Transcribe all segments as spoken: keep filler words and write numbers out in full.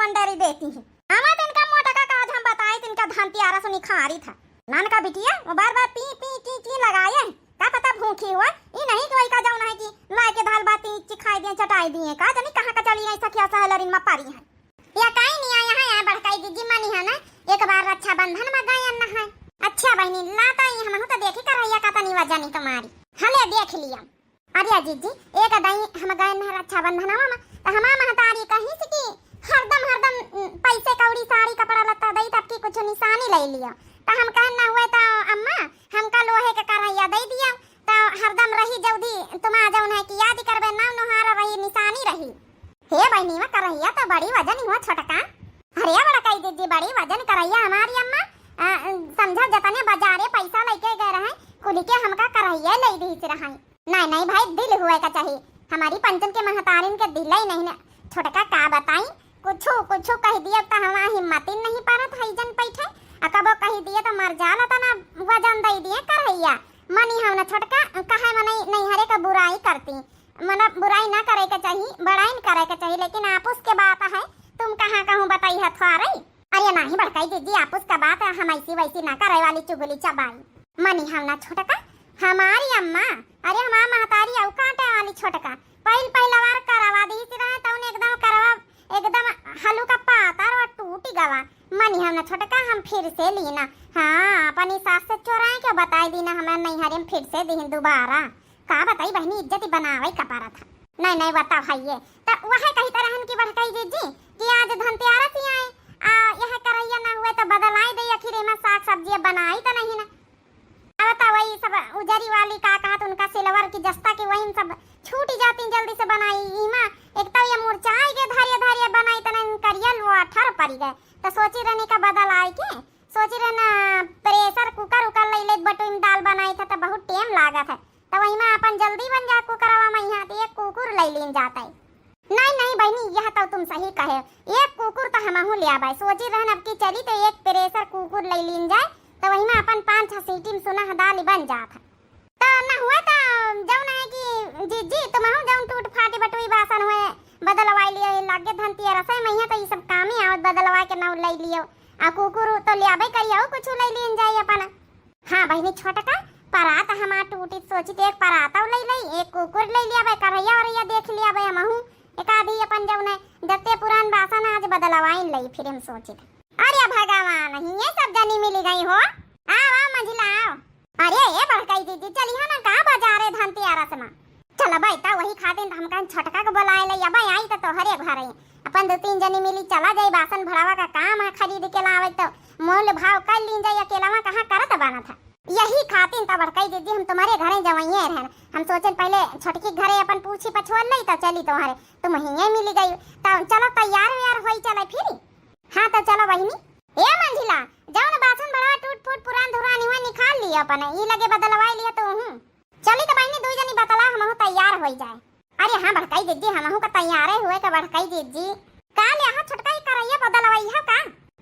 अंडरी देती है। आवा तिनका मोटका का आज हम बताई, तिनका धनतियारस निखारी था। नानका बिटिया, वो बार बार पी, पी, की, की लगाए है। का पता भूखी हुआ, ई नहीं कि वही का जौन है कि लाए के दाल बाती चिखाई दिए, चटाई दिए। का जानी कहाँ का चली आई सखिया सहलरिन मा पारी है। या काई नहीं आया है, यहाँ बड़काई दीदी मनी है ना, एक बार रक्षाबंधन मा गए न है। अच्छा बहनी, ला तो ई हमहू तो देखी करैया का तनी वजन ही तुम्हारी। हले देख लिया। अरे जीजी, एक दाई हम गए न रक्षाबंधनवा मा, तो हमार महतारी कही से कि हरदम, हरदम, उम, पैसे कौड़ी साड़ी कपड़ा लत्ता दई, तब की कुछ निशानी ले लियो। तो हम कहन ना हुए तो अम्मा, हमका लोहे के करैया दे दियो, तो हरदम रही जल्दी तुम आ जाओ ना कि याद करबे, नाव नोहार रही, निशानी रही। हे बहनी, वा करैया तो बड़ी वजन हुआ छोटका। अरे बड़काई दीदी, बड़ी वजन करैया हमारी अम्मा। अ, समझो जतने बाजारे पैसा लेके गए रहे, कुली के हमका करैया ले दी से रहे। नहीं, नहीं भाई, दिल हुए का चाहिए। हमारी पंचन के महतारिन के दिल ही नहीं ना। छोटका का बताई, कुछू, कुछू कह दिए तो हमार हिम्मत ही नहीं परत है जन पैठे। आ कबो कह दिए तो मर जाला तना वजन दे दिए करैया। मनी हम ना छोटका, कहे मने नैहरे का बुराई करती। मतलब बुराई ना करे के चाहिए, बड़ाई न करे के चाहिए, लेकिन आपुस के बात है, तुम कहाँ कहूँ बताई हथवारई। अरे नाही बड़काई दीदी, आपुस का बात है, हम ऐसी वैसी ना करे वाली चुगली चबाई। मनी हम ना छोटका, हमारी अम्मा, अरे हमार महतारी अउ काटे वाली छोटका, पहिल पहिला बार करवा दी से रहे, तौन एकदम करवा, एकदम हलू का पातर और टूट गवा। मनी हम ना छोटका, हम फिर से लीना। हाँ, अपनी सास से चोराए के बताई दीना, हमें नैहरे में फिर से दीन दोबारा। का बताई बहनी, इज्जत ही बनावे का परत है। नहीं, नहीं, बताओ है ये। त वह कही तरहन की बड़काई दीदी कि आज धनतेरस ही आए, आ, यह करैया ना हुए तो बदलाए दे, आखिर एमा साग सब्जी अब बनाई तो नहीं ना। अब तो वही सब उजरी वाली का कहत उनका सिल्वर की जस्ता की वही सब छूट जाती जल्दी से बनाई। इमा एक तो ये मुरझाई के धरिया धरिया बनाई, तना करिया लोठर पड़ गए। तो सोची रहनी का बदलाए के, सोची रहना प्रेशर कुकर उकर ले लेत बटुई में दाल बनाई था तो बहुत टेम लागत है। तो वही में अपन जल्दी बन जा कुकरवा में, यहाँ तो एक कुकुर ले लीन जाता है। नहीं, नहीं बहनी, यह तो तुम सही कहे, एक कुकुर तो हमहू ले आबे। सोची रहन अब की चली तो एक प्रेशर कुकुर ले लीन जाए, तो वही में अपन पाँच छह सीटी में सुनह दाल बन जात है। तो न हुए तो जौन है कि जीजी तुमहू जौन टूट फाटी बटुई बासन हुए बदलवाई लियो, ये लागे धनतिया रसोई में है तो ये सब काम ही आवत बदलवा के नाव ले लियो। आ कुकुर तो ले आबे करियो, कुछ ले लीन जाए अपन। हाँ बहिनी, छोटका परात हमार टूटी, सोचित एक परातौ लई लई, एक कुकुर लई लियाबे, करैया वरैया देख लियाबे, हमहू एक आधी अपन जौन है जत्ते पुरान बासन आज बदलवाइन लई, फिर हम सोचित। अरे भगवान, हिये सब जनी मिली गई हो। आओ, आओ मंझिला, आओ। अरे ए बड़काई दीदी, चलिहा ना का बाजारे धनतेरस मा? चलबै त वही खातिर त हम कहन छोटका के बोलाए लई, अबै आई त तोहरे घरे। अपन दो तीन जनी मिली चला जाई, बासन भड़ावा का काम है, खरीद के लावे त मोल भाव कर लीन जाई, अकेलावा कहाँ करत बनत है। यही खातिर त बड़काई दीदी हम तुम्हारे घरे जवइये रहन। हम सोचन पहले छोटकी घरे अपन पूछी पछोर लई त चली तोहरे, तुम हिये मिली गई। त चलो तैयार व्यार होई चले फिर। हाँ त चलो बहिनी। ए मंझिला, जौन बासन भड़ावा टूट फूट पुरान धुरान हुआ निकाल लियो अपन, ई लगे बदलवाई लियो तू हूँ। चली त बहिनी, दुई जनी बतला हमहू तैयार होई जाए। अरे हाँ बड़काई दीदी, हमहू का तैयारे हुए का बड़काई दीदी। का ले आहा छोटका, ई करैया बदलवाई है का?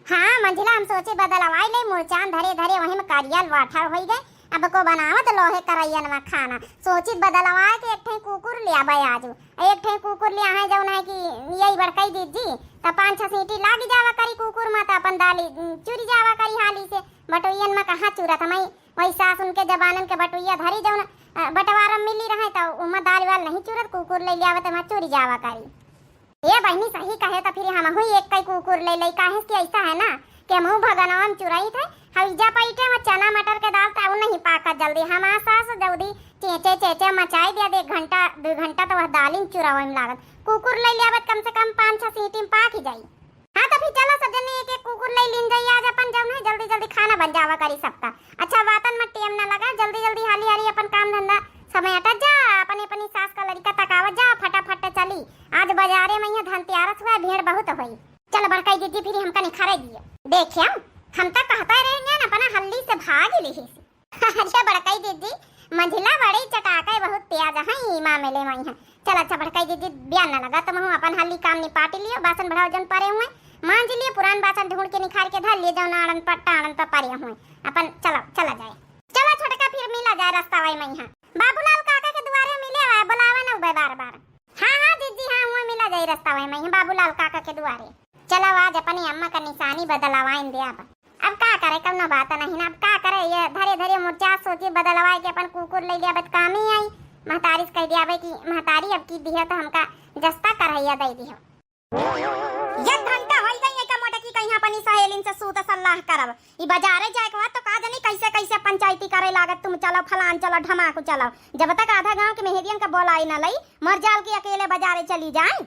हाँ मंझिला, हम सोचे बदलवाई ले, मुरचान धरे धरे वही में करिया लवाठर होई गए। अब को बनावत लोहे करैयन में खाना, सोचित बदलवाए के एक ठे कुकुर ले आबे आजू। एक ठे कुकुर ले आहे जौन है कि यही बड़काई दीदी, त पाँच छह सीटी लागी जावा करी कुकुर में, त अपन दाली, उम, चुरी जावा करी हाली से। बटोइयन में कहाँ चुरत हमई वही सास उनके जबानन के बटुइया धरी जौन, अ, बंटवारा मिली रहे त उमा दाल वाल नहीं चुरत, कुकुर ले लियावत एमा चुरी जावा करी। ए बहिनी सही कहे त फिर हमहू एक कई कुकुर ले लई, काहे कि ऐसा है ना कि हमहू भगनवा में चुराई थे, हईजा पैठे में चना मटर के दाल त उ नहीं पाका जल्दी, हमार सास जल्दी चेचे चेचे मचाई दिया, एक घंटा दो घंटा तो वह दालिन चुरावे में लागत, कुकुर ले लियावत कम से कम पाँच छह सीटी में पाक ही जाई। हाँ, त फिर चला सब जने एक एक कुकुर ले लीन जाई। आज अपन जौन है जल्दी जल्दी खाना बन जावा करी सबका। अच्छा, बातन में टेम ना लगा, जल्दी जल्दी हाली हाली अपन काम धंधा समेटत जा, अपने अपनी सास का लड़का तकावत जा, फटाफट चली। आज बाजारे में यहाँ धनतेरस हुआ, भीड़ बहुत होई। चल बड़काई दीदी, फिर हमका निखारे दियो। देखियो, हम तो कहते रह गए ना, अपना हल्दी से भाग ही लिही। अरे बड़काई दीदी, मंझिला बड़ी चटाके बहुत तेज है ई मामले में है। चल अच्छा बड़काई दीदी, बियान न लगा, तुमहू अपन हल्ली काम निपाटी लियो, बासन भड़ावा जौन परे हुए, मांज लियो, पुरान बासन ढूंढ के निखार के धर लियो, जौन आड़न पर टाड़न पर परे हुए, अपन चलो, चला जाए। चलो छोटका, फिर मिला जाए रस्ता वही में यहाँ। बाबूलाल काका के दुआरे मिले आवा, बुलावे न उबे बार बार। हाँ, हाँ, दीदी, हाँ, हुए मिला जाई रस्ता वही में, बाबूलाल काका के दुआरे। चला आज अपनी अम्मा का निशानी बदलवाइन दे अब। अब का करे, कउनो बात नहीं ना, अब का करे, ये धरे धरे मुरझा सोची बदलवाए के अपन कुकुर ले लिया, बत काम ही आई। महतारी से कह दिया बे कि महतारी अब की दिहे तो हमका जस्ता करैया दे दिहो। एक घंटा होई गई है का मोटकी कहीं अपनी सहेलिन से सूत सलाह करब। ई बाजारे जाए के बाद तो का जानी कैसे कैसे पंचायती करे लागत, तुम चलो फलान चलो ढमाकू चलो। जब तक आधा गांव के मेहरियन का बोलाई न लई, मर जाल के अकेले बाजारे चली जाए।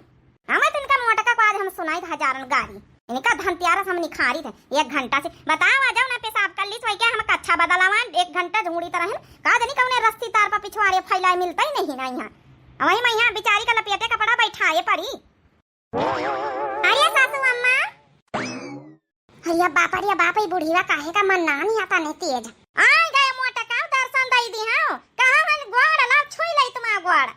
हमें तो इनका मोटका को आज हम सुनाई हजारन गारी। इनका धनतियारस हम निखारी थे एक घंटा से। बताओ आ जाओ ना पेशाब कर ली तो क्या हम कच्छा बदलावान एक घंटा झूड़ी तरह का जानी कौने रस्सी तार पर पिछवाड़े फैलाए मिलता ही नहीं ना यहाँ। वही मैं यहाँ बेचारी का लपेटे कपड़ा बैठाए पड़ी। अरे सासू अम्मा। अरे बाप, अरे बाप, ई बुढ़िया काहे का मन ना नहीं आता नहीं तेज। आ गए मोटका, दर्शन दई दी हाँ। कहाँ हन गोड़ ला छुई लई तुम्हारा गोड़।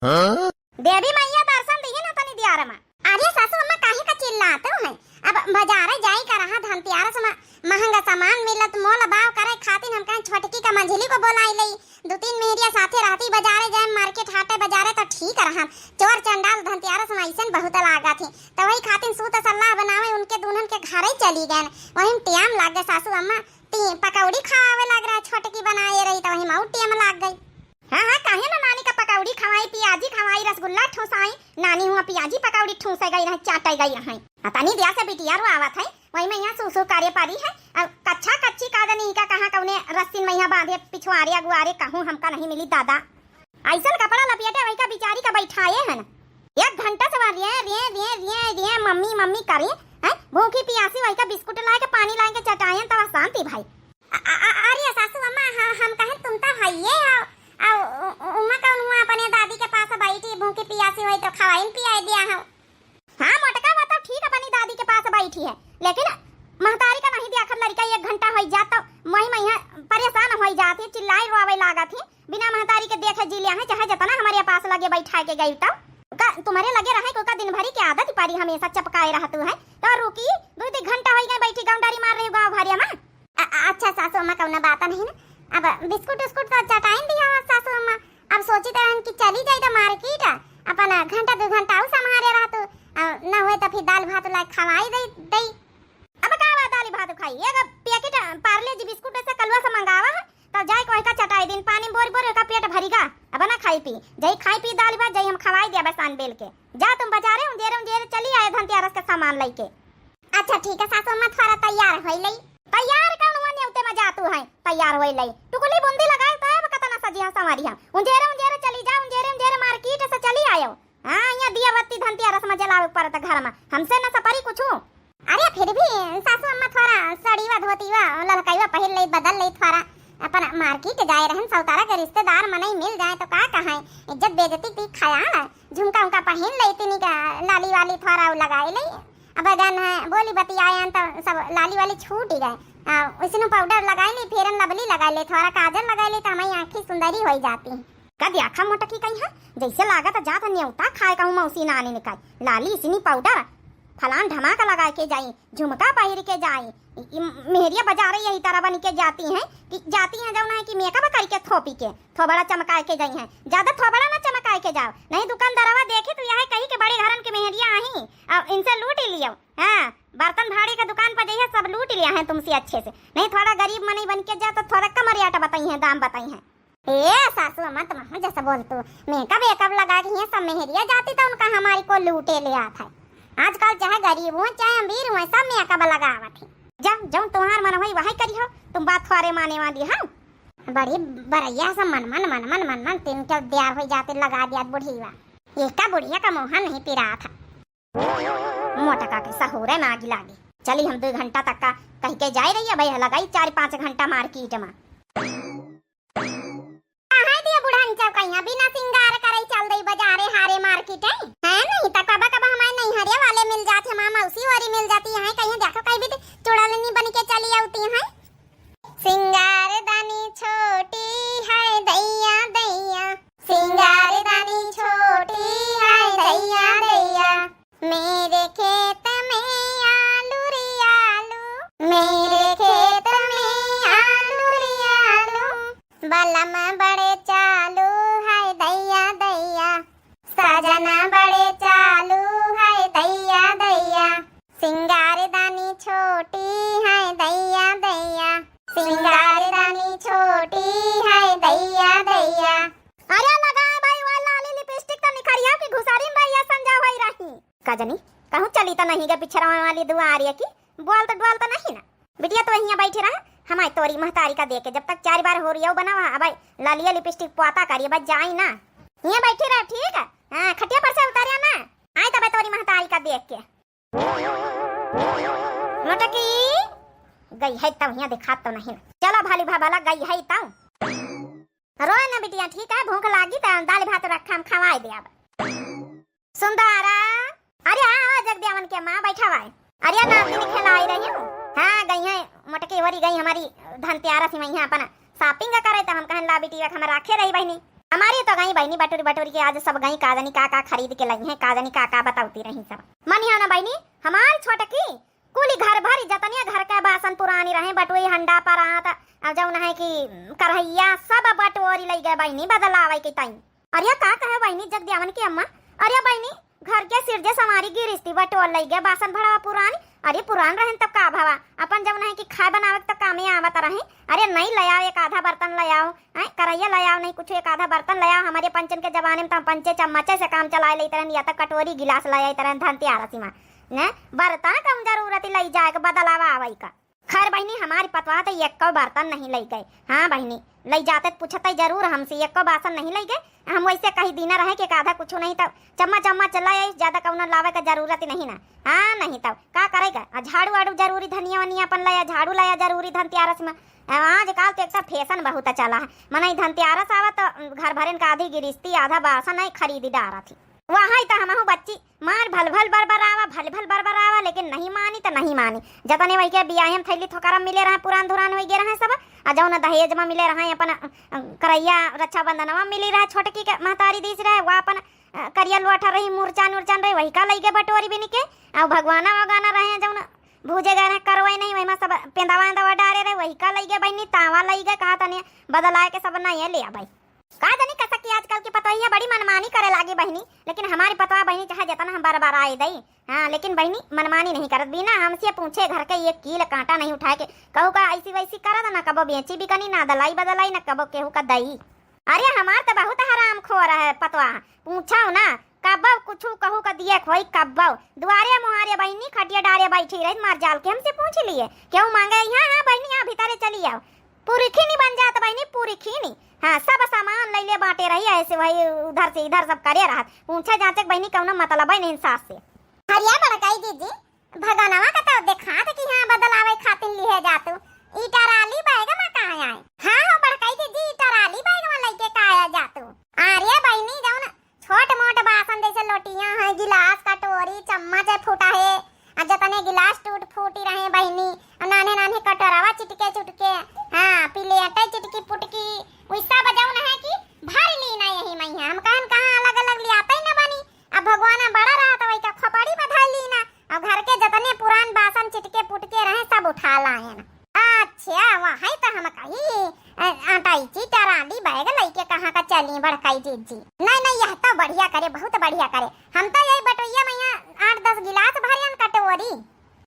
हाँ? देवी मैया दर्शन दी ना तनी दियार मा। अरे सासू अम्मा काहे का चिल्लात हो है? अब बाजारे जाई का रहा धनतियारस मा महंगा सामान मिलत मोल भाव करे खातिर हम कहें छोटकी का मंझली को बोलाई लई। दो तीन मेहरिया साथे रहती, बाजारे जाए, मार्केट हाटे बाजारे तो ठीक रहा। चोर चंडाल धनतियारस मा अइसन बहुत लागत ही, तो वही खातिर सूत सलाह बनावे उनके दुनन के घरे चली गए। वही में टेम लाग गए सासू अम्मा, ती पकौड़ी खवावे लग रहा, छोटकी बनाए रही तो वही में और टेम लाग गई। हाँ हाँ, काहे ना नानी का पकौड़ी खवाई, पियाजी खवाई, रसगुल्ला ठूसाई, नानी हुआ पियाजी पकौड़ी ठूसे गई रहे, चाटे गई रहे। आ तनी दिया से बिटिया रो आवत है, वही में यहाँ सूसू करे पारी है। अब कच्छा कच्ची का जानी का कहाँ कौने रस्सीन में यहाँ बांधे पिछुआरे अगुआरे कहूँ हमका नहीं मिली दादा। अइसन कपड़ा लपेटे वही का बिचारी का बैठाए है ना। एक घंटा से वहाँ रिये, रिये, रिये, रिये, रिये, मम्मी, मम्मी करी, हैं? भूखी पियासी वही का बिस्कुट लाए के पानी लाए के चटाए तब शांति भाई। अ-, अ-, अ-, अरे सासू अम्मा, ह-, हम कहे तुम तो हइये हो, अउ उ-, उ-, उम्मा कौन हुआ अपने दादी के पास बैठी भूखी पियासी हुई तो खवाइन पियाए दिया हो। हाँ मोटका, वो तो ठीक अपनी दादी के पास बैठी है, लेकिन महतारी का नहीं देखत लड़का एक घंटा होई जात तो मही मही परेशान होई जात है, चिल्लाई रोवे लागत है, बिना महतारी के देखे जी लिया है, चाहे जितना हमारे पास लगे बैठा के गई तो का तुम्हारे लगे रहे को का दिन भरी के आदत पड़ी हमेशा चपकाए रहतू है, तो रुकी दो दो घंटा होई गए बैठी गाँव डारी मार रही गाँव भरिया में। अ-, अ-, अच्छा सासू अम्मा, कौनो बात नहीं ना। अब बिस्कुट उस्कुट तो चटाइन दिया हो सासू अम्मा। अब सोची तो रहन कि चली जाई तो मार्केट, अपन घंटा दो घंटा और संभारे रहतू, अ, न हुए तो फिर दाल भात ला खवाई दई, दई। अब का बा दाल भात खाई? एगो पैकेट पार्ले जी बिस्कुट ऐसे कलुआ से मंगावा है, तो जाए कोई का चटाई दिन पानी बोर बोर का पेट भरीगा। अब ना खाई पी, जाई खाई पी दाल भात, जाई हम खवाई दिया बसान बेल के। जा तुम बाजारे उंजेरे उंजेरे चली आए धनतेरस के सामान लेके। अच्छा ठीक है सासू अम्मा, थोड़ा तैयार होई लई। तैयार कौन हुआ नेवते में जातू है, तैयार होई लई। टुकुली बुंदी लगाए तो अब कतना सजी हम संवारी हम। उंजेरे उंजेरे चली जा, उंजेरे उंजेरे मार्केट से चली आयो। हाँ, यहाँ दिया बत्ती धनतेरस में जलावे पड़त घर में, हमसे न सपरी कुछ। अरे फिर भी सासू अम्मा थोड़ा सड़ीवा धोतीवा ललकाईवा पहिर ले, बदल ले थोड़ा। अपन मार्केट जाए रहन सौतारा के रिश्तेदार मनई मिल जाए तो का कहाए, इज्जत बेइज्जती की ख्याल है। झुमका उमका पहिन ले, इतनी का लाली वाली थोड़ा लगाए ले। अब गन है, बोली बतियायन तो सब लाली वाली छूट ही गए। आ, उसनु पाउडर लगाए ले, फेरन लवली लगाए ले, थोड़ा काजल लगाए ले तो हमारी आँखी सुंदरी होई जाती। का देखा मोटकी कहीं है, जैसे लागत जात नेवता खाए कहूँ मौसी नानी निकाल लाली इसनी पाउडर फलान धमाका लगा के जाई, झुमका पहिर के जाई। इ-, इ-, मेहरिया बाजारे यही तरह बन के जाती हैं कि जाती हैं जौन है कि मेकअप करके थोपी के थोबड़ा चमकाए के जाई हैं। ज्यादा थोबड़ा ना चमकाए के जाओ, नहीं दुकानदारवा देखी तो यह कही के बड़े घरन के मेहरिया आई और इनसे लूट ही लियो। हाँ, बर्तन भाड़े के दुकान पर जइहे सब लूट लिया है तुमसे अच्छे से, नहीं थोड़ा गरीब मनई बन के जा तो थोड़ा कम रेट बताई हैं, दाम बताई हैं। ए सासू अम्मा, तुम जैसे बोल तू, मेकअप वेकअप लगा के हियाँ सब मेहरिया जाती तो उनका हमारी को लूटे ले आत है। आजकल चाहे गरीब हुए चाहे अमीर हुए, सब मेकअप लगावत है। जा, जौन तुम्हार मन होई वही करी हो, तुम बात थोड़े माने वाली हो। बड़ी बरैया से मन मन मन मन मन मन तीन के दियार हो जाते लगा दिया बुढ़िया। ये का बुढ़िया का मोहा नहीं पिरा था। मोटका के सहूरे में आगी लागी। चली हम दो घंटा तक का कह के जाए रही है भैया, लगाई चार पाँच घंटा मार्केट में। कहाँ दिया बुढ़न चौकैया बिना सिंगार करे चल दई बाजारे हारे मार्केट है? है नहीं तो कबा कबा हमारे नैहरे वाले मिल जात है, माँ मौसी वाली मिल जाती है, कहीं देखो कहीं भी तो चुड़ैलनी बन के चली आती है। सिंगार दानी छोटी है दैया दैया, सिंगार दानी छोटी है दैया दैया। मेरे खेत में आलू रे आलू, मेरे खेत में आलू रे आलू। बलम बड़े चालू है दैया दैया, सजना बड़े चालू है दैया दैया। का जनी, कहूँ चली त नहीं गे पिछरवा वाली दुआरिया की, बोल त डोल त नहीं ना। बिटिया तो हियाँ बैठी रहा, हमारी तोरी महतारी का देख के, जब तक चार बार होरियो बनावा, अब ललिया लिपस्टिक पोता करिए, बस जाई ना। हियाँ बैठी रहा, ठीक है? हाँ, खटिया पर से उतारिया ना, आई तबे तोरी महतारी का देख के। मोटकी, गई है तब हियाँ दिखात तो नहीं ना। चलो भाली भा भला गई है तब। रोए ना बिटिया, ठीक है, भूख लागी त दाल भात रखा, हम खवाए दे अब। सुंदरा, अरे हाँ, हाँ, जगदेवन के माँ बैठा हुआ है। अरे नाम दिन खेला आई रही हूँ। हाँ, गई है मोटकी होरी गई हमारी धनतेरस में यहाँ अपन shopping करे, त हम कहन ला बिटिया हम रखे रही बहिनी। हमारी तो गई बहिनी बटोरी बटोरी के आज सब गई, का जानी का का खरीद के लाई है, का जानी का का बतावती रही सब। मनिया ना बहिनी, हमार छोटकी कुली घर भरी जतनिया घर के बासन पुरानी रहे, बटुई हंडा परात, अब जौन है कि करहैया सब बटोरी लई गए बहिनी बदलावे के ताई। अरे का कहे बहिनी जगदेवन की अम्मा, अरे बहिनी घर के सिरजे संवारी गिरिस्ती बटोर लई गए बासन भड़वा पुरानी। अरे पुरान रहन तब का भवा, अपन जौन है कि खाए बनावे के तो कामे आवत रहे। अरे नहीं ले आओ, एक आधा बर्तन ले आओ, हैं, करैया ले आओ, नहीं कुछ एक आधा बर्तन ले आओ। हमारे पंचन के जमाने में तो हम पंचे चम्मचे से काम चलाए लेते रहन, या तो कटोरी गिलास ले आते रहन धनतेरस में। ने बर्तन कम जरूरत लई जाए के बदलावा आवई का। खैर बहिनी, हमारी पतवा तो एक्को बर्तन नहीं लई गए। हाँ बहिनी, लई जाते त पूछते जरूर हमसे, एक्को बासन नहीं लई गए। हम वैसे कही दीना रहे कि एक आधा कुछ नहीं तो चम्मच चम्मच चला आई, ज्यादा कौनो लावे का जरूरत ही नहीं ना। हाँ नहीं तो का करेगा, आ झाड़ू आड़ू जरूरी, धनिया वनिया अपन लाया, झाड़ू लाया जरूरी धनतेरस में। आ, आजकल तो एक तो फैशन बहुत चला है, मनई धनतेरस आवा तो घर भरन का आधी गिरिस्ती आधा बासन है खरीदी डारा थी। वहाँ तो हमहू बच्ची मार भल भल बरबरावा, भल भल बरबरावा, लेकिन नहीं मानी त नहीं मानी। जतने वही के बियाहे में थैली थोकरा में मिले रहे, पुरान धुरान होई गे रहे सब। आ जौन दहेज में मिले रहे अपन, अ, करैया रक्षाबंधनवा में मिली रहे, छोटकी के महतारी दीस रहे, वा अपन, अ, करिया लोठा रही, मुरचान उरचान रही, वही का लई गे बटोरी बिनी के। आ भगवाना वगाना रहे जौन भूजे गए रहे, करवाई नहीं, वही में सब पेंदावा एंदावा डारे रहे, वही का लई गे बहिनी, तावा लई गे, कहा तनी बदलाए के सब नहीं ले आ भाई। का जानी कसक की आजकल की पतोहिया बड़ी मनमानी करे लागी बहिनी, लेकिन हमारी पतवा बहिनी चाहे जितना हम बरबराए दई, हाँ, लेकिन बहिनी मनमानी नहीं करत, बिना हमसे पूछे घर के एक कील कांटा नहीं उठाए के, कहू का ऐसी वैसी करत, ना कबो बेची बिकनी, ना दलाई बदलाई, ना कबो केहू का दई। अरे हमार तो बहुत हराम खोर है पतवा, पूछो ना, कबो कुछ कहू का दिए खोई कबो, दुआरे मुहारे बहिनी खटिया डारे बैठी रही, मार जाल के हमसे पूछ लिए, केहू मांगे, हाँ, हाँ बहिनी, यहाँ भीतरे चली आओ, पुरखिनी बन जात बहिनी, पुरखिनी। हाँ, सब सामान लैले बांटे रही, ऐसे वही उधर से इधर सब करे रहत। पूछे जांचे के बहिनी कौनो मतलब है नहीं सास से। हरिया बड़काई दीदी, भगनवा का तो देखात कि हाँ बदलावे खातिर लिहे जातू। ई टराली बैग में कहाँ आए? हाँ हो बड़काई दीदी, ई टराली बैग में लैके का आया जातू? अरे बहिनी जौन छोट मोट बासन जैसे लोटियां हैं, गिलास, कटोरी, चम्मच है फूटा है, आ जतने गिलास टूट फूटी रहे बहिनी, आ नान्हे नान्हे कटोरवा चिटके चुटके, हाँ, प्लेट है चिटकी पुटकी, वैसा बजाओ ना है कि भर ली ना यही मैया। हम कहन कहाँ अलग अलग लियाते ही ना बनी, अब भगवाना बड़ा रहा तो वही का खोपड़ी में धर ली ना, और घर के जतने पुरान बासन चिटके पुटके रहे सब उठा लायन। अच्छा, वही तो हम कही, अ, आटाई ची टराली बैग लइके कहाँ का चली बड़काई जीजी। नहीं, नहीं, यह तो बढ़िया करे, बहुत बढ़िया करे। हम तो यही बटोइया मैया आठ दस गिलास भरियन कटोरी।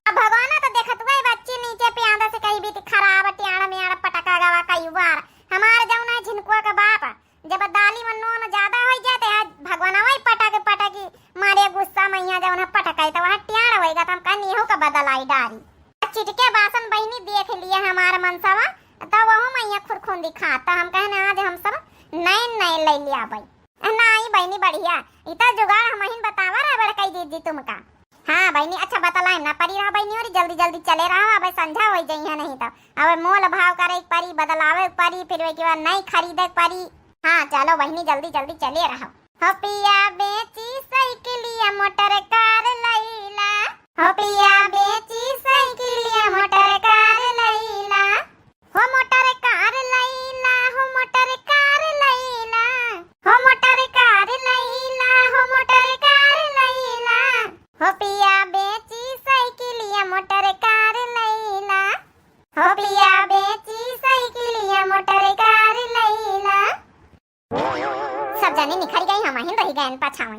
अब भगवाना तो देखत हुए बच्ची नीचे प्यादा से कही बीत खराब टियाड़ म्याड़ पटका गवा कई बार। हमार जौन है झिनकुआ का बाप, जब दाली में नून ज्यादा होइ जाए, तो आज भगवाना वही पटक पटकी मारे गुस्सा मैया जौन है पटकाई, तो वहाँ टियाड़ होइगा, तो हम कहनी एहू का बदलाई डारी। आ चिटके बासन बहिनी देख लिए हमार मनसवा, तो वहू मैया खुरखुंदी खात, तो हम कहने आज हम सब नए नए ले लिया भाई। नहीं बहिनी बढ़िया, इतना जुगाड़ हम ही बतावा रहा बड़काई दीदी तुमका। हाँ बहिनी, अच्छा बतलाए ना परी रहा बहिनी, और जल्दी जल्दी चले रहा, अब संझा हो जाई है नहीं तो अब मोल भाव करे के परी, बदलावे के परी, फिर वे के बाद नहीं खरीदे के परी। हाँ चलो बहिनी, जल्दी जल्दी चले रहो। हो पिया बेची साइकिलिया मोटर कार लैला, हो पिया बेची साइकिलिया मोटर कार लैला, हो मोटर कार लैला, हो मोटर कार लैला, हो मोटर कार लैला, हो मोटर कार लैला, हो पिया बेची साइकिलिया मोटर कार लैला, हो पिया बेची साइकिलिया मोटर कार लैला। सब जने निखर गई, हम ही रह गए पाछावई।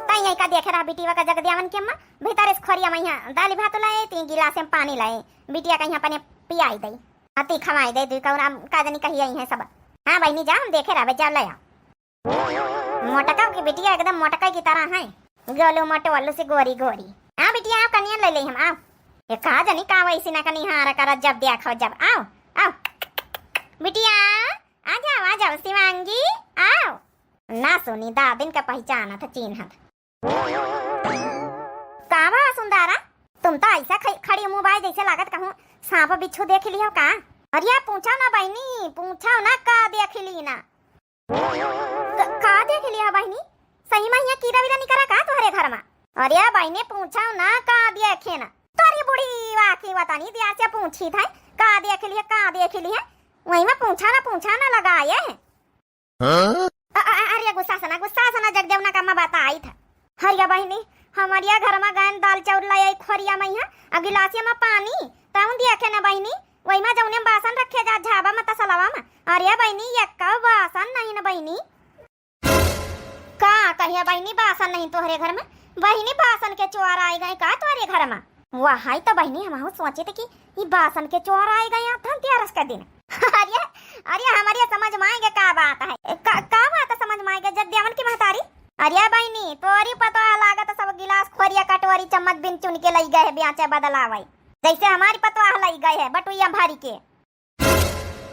तई यही का देखे रहा बिटिया का जगदियावन के अम्मा, भीतर से खोरिया में यहाँ दाली भात लाए, तीन गिलास में पानी लाए, बिटिया का यहाँ अपने पियाई दई, अति खवाई दे, दुई कौरा का जनी कही आई है सब। हाँ बहिनी जा, हम देखे रहबे, जा ले आ। मोटका की बिटिया एकदम मोटका की तरह है। गोलू मोटू ओलू से गोरी गोरी। आओ बिटिया, आओ कनिया ले ले हम, आओ। ये का जानी का वैसी ना कनी हारा करत जब देखो जब। आओ, आओ। बिटिया, आ जाओ, आ जाओ शिवांगी, आओ। ना सुनी, दादिन का पहचानत चिन्हत। का बा सुंदरा, तुम तो ऐसा ख-, खड़ी मुँह बाय जैसे लागत कहूँ सांप बिच्छू देख लियो का? अरे पूछो ना बहिनी, पूछो ना का देख ली ना। क-, का देख लिया बहिनी? सही में यहाँ कीड़ा वीड़ा निकरा का तोहरे घर में? अरे बहिनी पूछो ना का देखे ना। तोरी बूढ़ी वाकी बतानी दिया से पूछी था, का देख लिया, का देख लिया? वही में पूछा ना, पूछा ना लगाए। हाँ? अ-, अ-, अरे गुस्सा से ना, गुस्सा से ना, जगदेव ना का मैं बताई था। हरिया बहिनी, हमारिया घर में गैन दाल चाउर ले आई खोरिया में यहाँ, आ गिलासिया में पानी, तउन देखे ना बहिनी, वही में जौने में बासन रखे जा झाबा में तसलवा में। अरे बहिनी, एक्का बासन नहीं ना बहिनी। का कहिया बहिनी, बासन नहीं तोहरे घर में? बहिनी, बासन के चोर आए गए का तोहरे घर में? वही तो बहिनी, हमहू सोचे थे कि ई बासन के चोर आए गए हैं धनतेरस के दिन। अरे, अरे, हमारे समझ में आएंगे का बात है? का, का बात समझ में आएगा जगदेवन की महतारी? अरे बहिनी, तोरी पतोह लागत सब गिलास, खोरिया, कटोरी, चम्मच बिन चुन के लई गए है ब्याचे बदलावे, जैसे हमारी पतोह लई गए है बटुइया भरी के।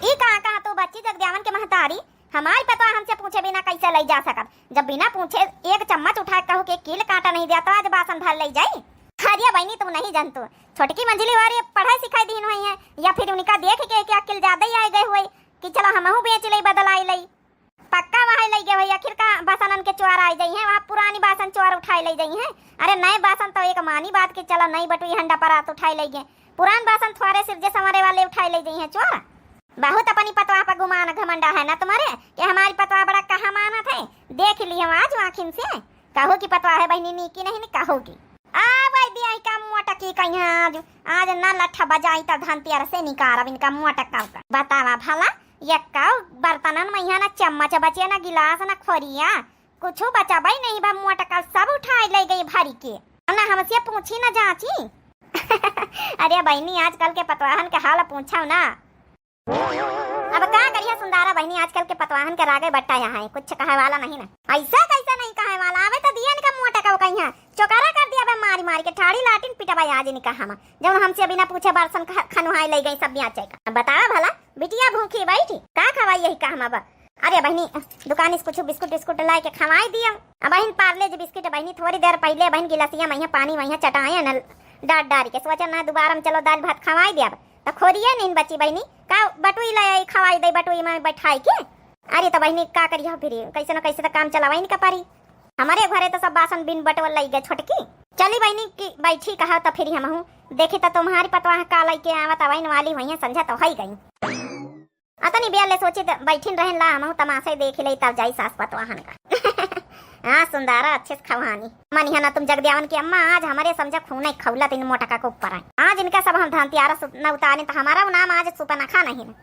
ई कहाँ कहाँ तू बच्ची जगदेवन के महतारी, हमारी पतोह हमसे पूछे बिना कैसे लई जा सकत? जब बिना पूछे एक चम्मच उठा के कहो कि कील काटा नहीं दिया तो आज बासन भर लई जाई। अरे बहिनी, तू नहीं जानतू, छोटकी मंझली वारी पढ़ाई सिखाई दीन हुई है, या फिर उनका देख के क्या अक्ल ज्यादा ही आ गए हुए कि चलो हमहू बेच ले, बदलाई ले। पक्का वहाँ लई गए हुए, आखिर का बासनन के चोर आई जाई है, वहाँ पुरानी बासन चोर उठाई लई जाई है। अरे नए बासन तो एक मानी बात के चलो नई बटुई हंडा परात उठाई लई गए, पुरान बासन थोड़े सिरजे संवरे वाले उठाई लई जाई है चोर। बहुत अपनी पतवाह पर गुमान घमंडा है ना तुम्हारे कि हमारी पतवाह बड़ा कहा मानत है। देख ली हम आज आँखिन से, कहू की पतवाह है बहिनी नीकी नहीं, नहीं कहू की। आ भाई दिया का मोटकी कहीं आज, आज ना लट्ठा बजाई त धनतेरस से निकारब इनका मोटका का। बतावा भला, ये काऊ बर्तनन में यहाँ ना चम्मच बचे, ना गिलास, ना खोरिया, कुछ बचाबई नहीं बा। मोटका सब उठाई लई गई भरी के। अब ना हमसे पूछी ना जाची। अरे बहिनी, आजकल के पतवाहन के हाल पूछो ना। अब का करिया सुंदरा बहिनी, आजकल के पतवाहन के रागे बट्टा यहाँ है, कुछ कहे वाला नहीं ना। ऐसा कैसा नहीं कहे वाला, आवे तो दिया इनका मोटका कहीं चोकारा कर दिया बे, मारी मारी के ठाड़ी लाटिन पिटबा आज इनका हम, जौन हमसे बिना पूछे बारसन ख-, खनुहाई लई गई सब ब्याचे का। अब बतावा भला, बिटिया भूखी बैठी, का खवाई यही का हम अब? अरे बहिनी, दुकान से कुछ बिस्कुट विस्कुट लाए के खवाई दिया। अब बहिन पार्ले जी बिस्कुट बहिनी थोड़ी देर पहले बहिन गिलासिया में यहाँ पानी में यहाँ चटाए न डार डार के, सोचा ना दोबारा में चलो दाल भात खवाई दिया। त खोरिए नहीं बची बहिनी, का बटुई ले आई खवाई दे बटुई में बैठाई के। अरे तो बहिनी का करिया फिर, कैसे न कैसे तो काम चलावा इनका पारी। हमारे घरे तो सब बासन बिन बटवल लई गए छोटकी। चली बहिनी की बैठी कहा तो फिर हमहू देखी तो तुम्हारी पतवाह का लई के आवत अवैन वाली हुई है, संझा तो हई गई। अतनी बेर ले सोची त बैठिन रहन ला, हमहू तमाशे देख ले तब जाई सास पतवाहन का। हाँ सुंदरा अच्छे से खवानी। मनिहा ना तुम जगदेवन की अम्मा, आज हमारे समझा खूने खौला तीन मोटका के ऊपर है। आज इनका सब हम धनतियारा सु-, न उतारे तो हमारा नाम आज सुपनखा नहीं ना।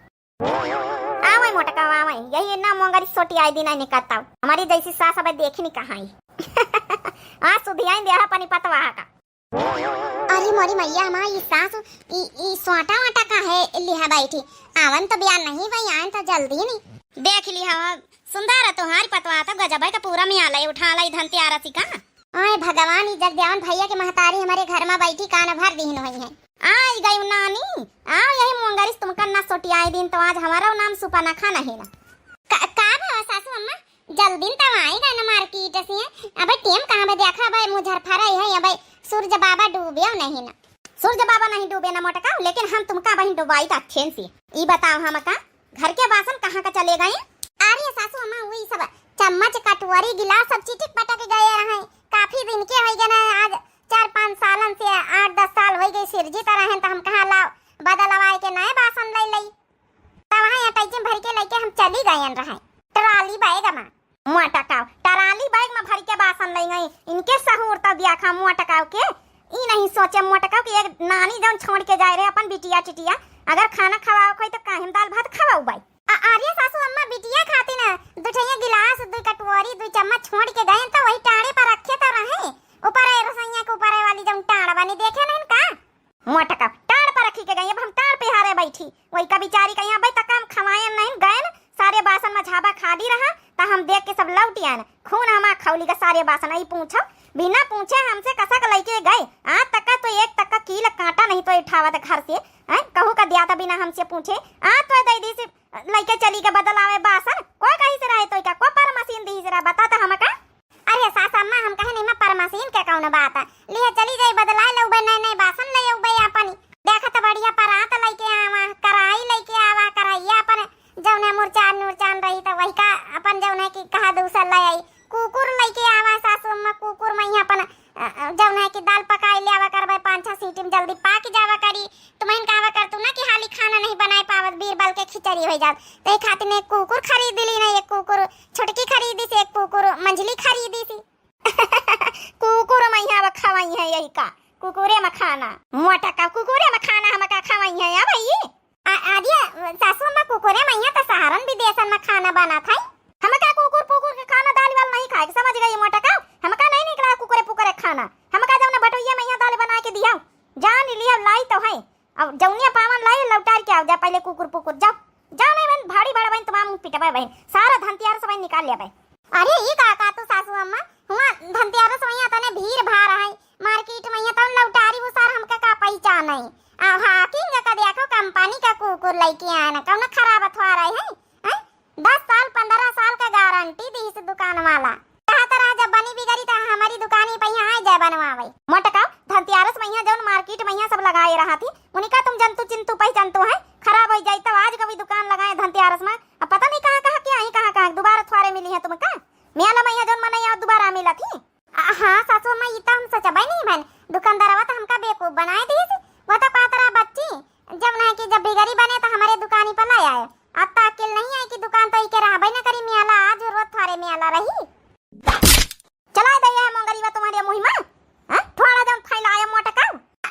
आवै मोटका आवै, यही ना मोंगरी सोटी आई दिन आई निकलता। हमारी जैसी सास अब देखी नहीं कहाँ आई। आज सुधियाई दिया है पनी पतवाह का। अरे मोरी मैया, हमार ई सास, ई, ई सोटा वाटा काहे लिहा बैठी? आवन तो बियान नहीं भाई, आयन तो जल्दी नहीं। देख ली हवा, सुंदर है तुम्हारी पतवा तो गजब है, तो पूरा में आलय उठा लाई धनतियारा सी का। आय भगवान, ई जगदेवन भैया के महतारी हमारे घर में बैठी कान भर दीन हुई है। आई गई नानी, आओ यही मोंगरिस तुमका ना सोटी आई दिन तो आज हमारा नाम सुपनखा नहीं ना। का, का भवा सासू अम्मा? जल्दी न तब आई गए ना मार्केट से। अबे टेम कहाँ बे देखा, अबे मुझरफरा ही है, अबे सूरज बाबा डूबे नहीं ना। सूरज बाबा नहीं डूबे ना मोटका, लेकिन हम तुमका वहीं डुबाई था अच्छे से। ई बताओ हमका, घर के बासन कहाँ का चले गए? अरे सासू अम्मा, वही सब चम्मच, कटोरी, गिलास सब चिटिक पटक गए रहे। काफी दिन के हो गए ना, आज चार पाँच सालन से, आठ दस साल हो गए सिरजी तरह हैं, तो हम कहाँ लाओ बदलवाए के नए बासन ले लई। तब वहाँ अटैची में भर के लेके हम चली गयन रहे। ट्राली बैग में। मोटका, ट्राली बैग में भर के बासन ले गई। इनके सहूर तब दिया खा मोटका के। ई नहीं सोचे मोटका कि एक नानी जौन छोड़ के जाए रहे अपन बिटिया टिटिया, अगर खाना खवाओ खोई तो काहे में दाल भात खवाऊ बाई। अ-, अरे सासू अम्मा, बिटिया खाती ना दू ठैया गिलास, दू कटोरी, दू चम्मच छोड़ के गए तो वही टाड़े पर रखे तो रहे। ऊपर है रसोइया के ऊपर है वाली जौन टाड़ बनी, देखे नहीं का? मोटका, टाड़ पर रखी के गई, अब हम टाड़ पे हारे बैठी। वही का बिचारी कहीं अबे तक हम खवायन नहीं गयन, सारे बासन में झाबा खाली रहा, त हम देख के सब लौट आयन। खून हमा खौली का सारे बासन, आई पूछो, बिना पूछे हमसे कसक लइके गए। आज तक तो एक तक कील काँटा नहीं तो उठावत घर से, हैं? कहू का दिया था बिना हमसे पूछे। आज तो दइ दीस लइके चली गए बदलावे बासन। कोई कहिस रहे तो का, को परमसीन दीस रहा, बता तो हमका। अरे सास अम्मा, हम कहे नहीं, मैं परमसीन के कौन बात है? लिहे चली जाई, बदलाए लेउबे, नए नए बासन लेउबे अपन। देखत बढ़िया परात लइके आवा, कराही लइके आवा, करहिया अपन जौन है मुरचान नुरचान रही तो वही का अपन जौन है कि कहा दूसर ले आई। कुकुर लइके आवा सासू अम्मा, कुकुर मइहाँ अपन, अ, अ, जौन है कि दाल पकाई ले आवा करबे, पाँच छह सीटी में जल्दी पाक जावा करी। तुमहिन कहवा करतू ना कि हाली खाना नहीं बनाए पावत, बीरबल के खिचड़ी होइ जात। तो ये खातिर एक कुकुर खरीद ली ना, एक कुकुर छोटकी खरीदी से, एक कुकुर मंझली खरीदी सी। कुकुर मइहाँ अब खवइहैं यही का, कुकुरे में खाना। मोटका, कुकुरे में खाना हमका खवइहैं अब ई? आ, अरे सासू अम्मा, कुकुरे मइहाँ तो शहरन विदेशन में खाना बनत है। हमका कुकुर पुकुर के खाना दाल वाल नहीं खाए के, समझ गई मोटका? हमका नहीं निकला कुकुरे पुकुरे खाना। हमका जौन भटोइया मइहाँ दाल बना के दिया, जान लिया लाई तो है। अब जौनिया पावन लाई लौटार के आओ जा, पहले कुकुर पुकुर जाओ। जाओ नहीं बहन, भाड़ी बड़ा बहन, तमाम पिटबे बहन, सारा धनतियार सब निकाल लेबे। अरे ई का, का तू सासू अम्मा, हुआ धनतियार सब यहाँ तने भीड़ भाड़ है, मार्केट में यहाँ तन लौटारी वो सार हमका का पहचान है। आ हाकिंग का देखो, कंपनी का कुकुर लइके आए ना, कौन खराब अथवा रहे है, हैं? दस साल, पन्द्रह साल का गारंटी दी इस दुकान वाला। कहा तो रहा, जब बनी बिगड़ी तो हमारी दुकान ही पहिया आए जाए बनवावे। मोटका, धनतियारस मइहाँ जौन मार्केट मइहाँ सब लगाए रहा थी, उनका तुम जंतु चिंतु पहचानतो है, खराब हो जाई तब आज कभी दुकान लगाए धनतियारस में। अब पता नहीं कहाँ कहाँ के आई, कहाँ कहाँ दोबारा थ्वारे मिली है तुमका। मेला मइहाँ जौन मनई आओ दोबारा मिला थी। आ, हाँ सासू अम्मा, ई तो हम सोचबे नहीं भन। दुकानदारवा तो हमका बेवकूफ बनाए दीस। वो तो कहत रहा, बच्ची, जब नहीं कि जब बिगड़ी बने तो हमारे दुकानी पर ले आए। अब तो अक्ल नहीं है कि दुकान तो इके रहबे न करी, मेला आज रोज थ्वारे मेला रही। चलाए दे ये मोंगरीवा तुम्हारे मुँह में, हाँ? थोड़ा जौन फैलाए मोटका।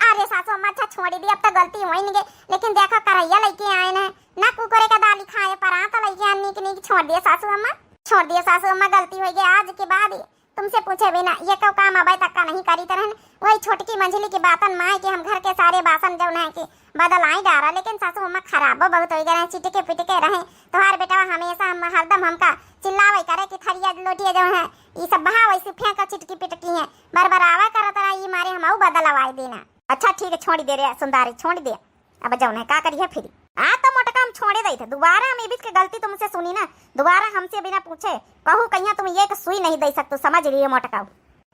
अरे सासू अम्मा, अच्छा छोड़ी दी, अब तो गलती होई नहीं गई, लेकिन देखा करहिया लइके आए न, ना कुकुरे का दाली खाए परात लइके आए, नीक नीक छोड़ दिए सासू अम्मा, छोड़ दिए सासू अम्मा, गलती होई गई, आज के बाद तुमसे पूछे बिना ये कौ काम अबे तक का नहीं करी तरहन। वही छोटकी मंझली की बातन माए कि हम घर के सारे बासन जौन है कि बदल आई डारा, लेकिन सासू अम्मा खराबो बहुत हो गए रहे, चिटके पिटके रहे। तोहार बेटवा हमेशा हम हरदम हमका चिल्लावे करे कि थरिया लोटिया जौन है ई सब बहा वैसे फेंक चिटकी पिटकी है, बरबरावा करत रहा, ई मारे हम बदलवाए देना। अच्छा ठीक है, छोड़ दे रे सुंदरी, छोड़ दे। अब जौन है का करिए फिर। आ तो मोटका हम छोड़े दई थे, दोबारा हम ये बीच के गलती तुमसे सुनी ना, दोबारा हमसे बिना पूछे कहू कहिया तुम एक सुई नहीं दे सकतो, समझ लिए मोटका।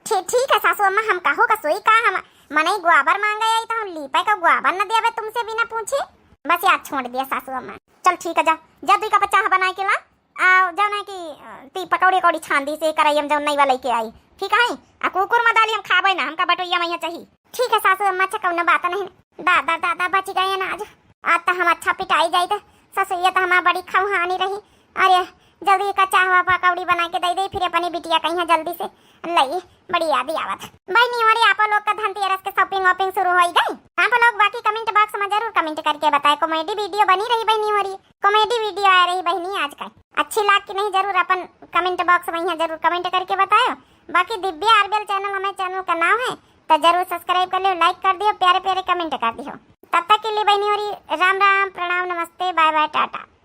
ठी-, ठीक है सासू अम्मा, हम कहू का सुई का, हम मनई गोबर मांगे आई तो हम लीपे का गोबर न देवे तुमसे बिना पूछे। बस यार छोड़ दिया सासू अम्मा। चल ठीक है, जा, जा दुई कप चाह बनाए के ला। आ, जौन है कि, अ, ती पकौड़ी, कौड़ी छान दी से कराई हम जौन नई वाला के आई, ठीक है? आ कुकुर मदाली हम खाबे ना, हमका बटोइया मइहाँ चाहिए। ठीक है सासू अम्मा, अच्छा कौनो बात नहीं। दादा, दादा, बच गए ना आज। आज तो हम अच्छा पिटाई जाई थे। ससुइया तो हमार बड़ी खौहानी रही। अरे, जल्दी का चाह वा पकौड़ी बना के दे दे, फिर अपनी बिटिया कहिया जल्दी से लई, बड़ी याद आवत। बहनी हमारी, आप लोग का धनतेरस के shopping वॉपिंग शुरू हो गई? आप लोग बाकी comment box में जरूर comment करके बताए। Comedy video बनी रही बहनी हमारी, comedy video आ रही बहनी आज का। अच्छी लाग कि नहीं जरूर अपन comment box में यहाँ जरूर comment करके बतायो। बाकी दिव्या आरबीएल channel हमारे channel का नाम है, तो जरूर subscribe कर लियो, like कर दियो, प्यारे प्यारे comment कर दियो। तब तक के लिए बहनी हमारी राम राम, प्रणाम, नमस्ते, bye bye, टाटा।